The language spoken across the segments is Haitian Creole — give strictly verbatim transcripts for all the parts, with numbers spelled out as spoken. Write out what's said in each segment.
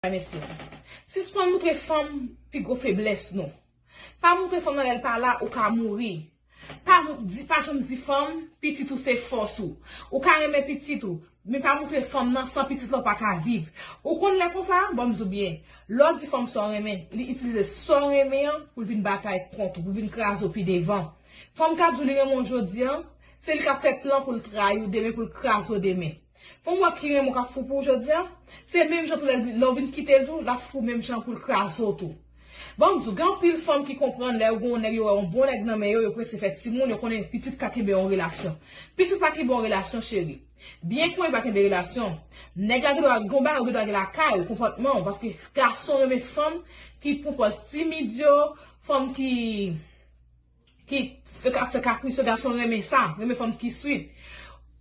mesye. Sispann moutre fanm pi gwo feblès nou. Pa moutre fanm nan lè l pa la, ou ka mouri. Pa mou- di, pa janm di fanm, pitit ou se fòs ou. Ou ka renmen pitit ou, men pa moutre fanm nan san pitit la ou pa ka viv. Ou konn lè konsa, ban m di w byen. Lè w di fanm sa w renmen, li itilize sa w renmen an pou l vin batay kont ou, pou vin kraze w pi devan. Fanm k ap di w li renmen w jodi an, se li k ap fè plan pou l trayi w demen, pou l kraze w demen. Fanm wè ki renmen w k ap fou pou w jodi an, se menm jan tou lè l- lè w vin kite l tou, l ap fou menm jan pou l kraze w tou. Ban m di w, gen anpil fanm ki konprann lè yo gen yon nèg, yo wè yon bon nèg nan men yo, yo prese fè timoun, yo konnen pitit ka kenbe yon relasyon. Pitit pa kenbe yon relasyon, cheri. Byen kwen pa kenbe relasyon. Nèg la gen dwa gen yon bagay, gen dwa gen lakay ou, konpòtman w, paske gason renmen fanm ki pran pòz timid yo, fanm ki ki fè ka- fè kapris yo, gason renmen sa, renmen fanm ki swit.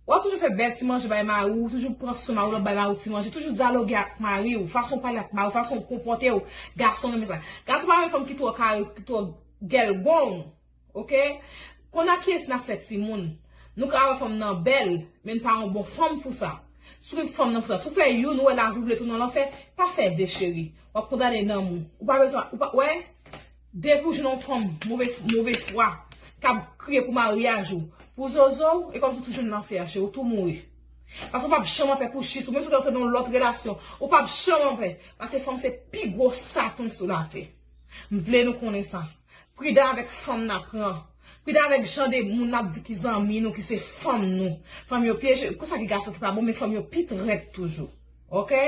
W ap toujou fè bèl ti manje bay mari w, toujou pran swen mari w, l ap bay mari w ti manje, toujou dyaloge ak mari w, fason w pale ak mari w, fason w konpòte w, gason renmen sa. Gason pa renmen fanm ki twò kare, ki twò gèlgong, oke? Konn ak kiyès n ap fè timoun. Nou ka wè fanm nan bèl, men n pa yon bon fanm pou sa. Si w fanm nan pou sa, si w fè youn, ou wè lavi w vle tounen anlè, pa fè de, cheri. W ap kondane nanm ou. Ou pa bezwen, ou pa, wè, depi w jwenn yon fanm move, move fwa, k ap kriye pou maryaj ou, pou zozo w, e kòmsi w tou jwenn lanfè a, cheri, ou tou mouri. Paske w p ap janm anpè pou chis ou, menm si w te antre nan yon lòt relasyon, ou p ap janm anpè. Paske fanm se pi gwo satan sou latè. M vle nou konnen sa. Pridan avèk fanm n ap pran. Pridan avèk jan de moun n ap di ki zanmi nou, ki se fanm nou. Fanm yo pyeje, konsa ki gason ki pa bon, men fanm yo pi trèt toujou. Oke?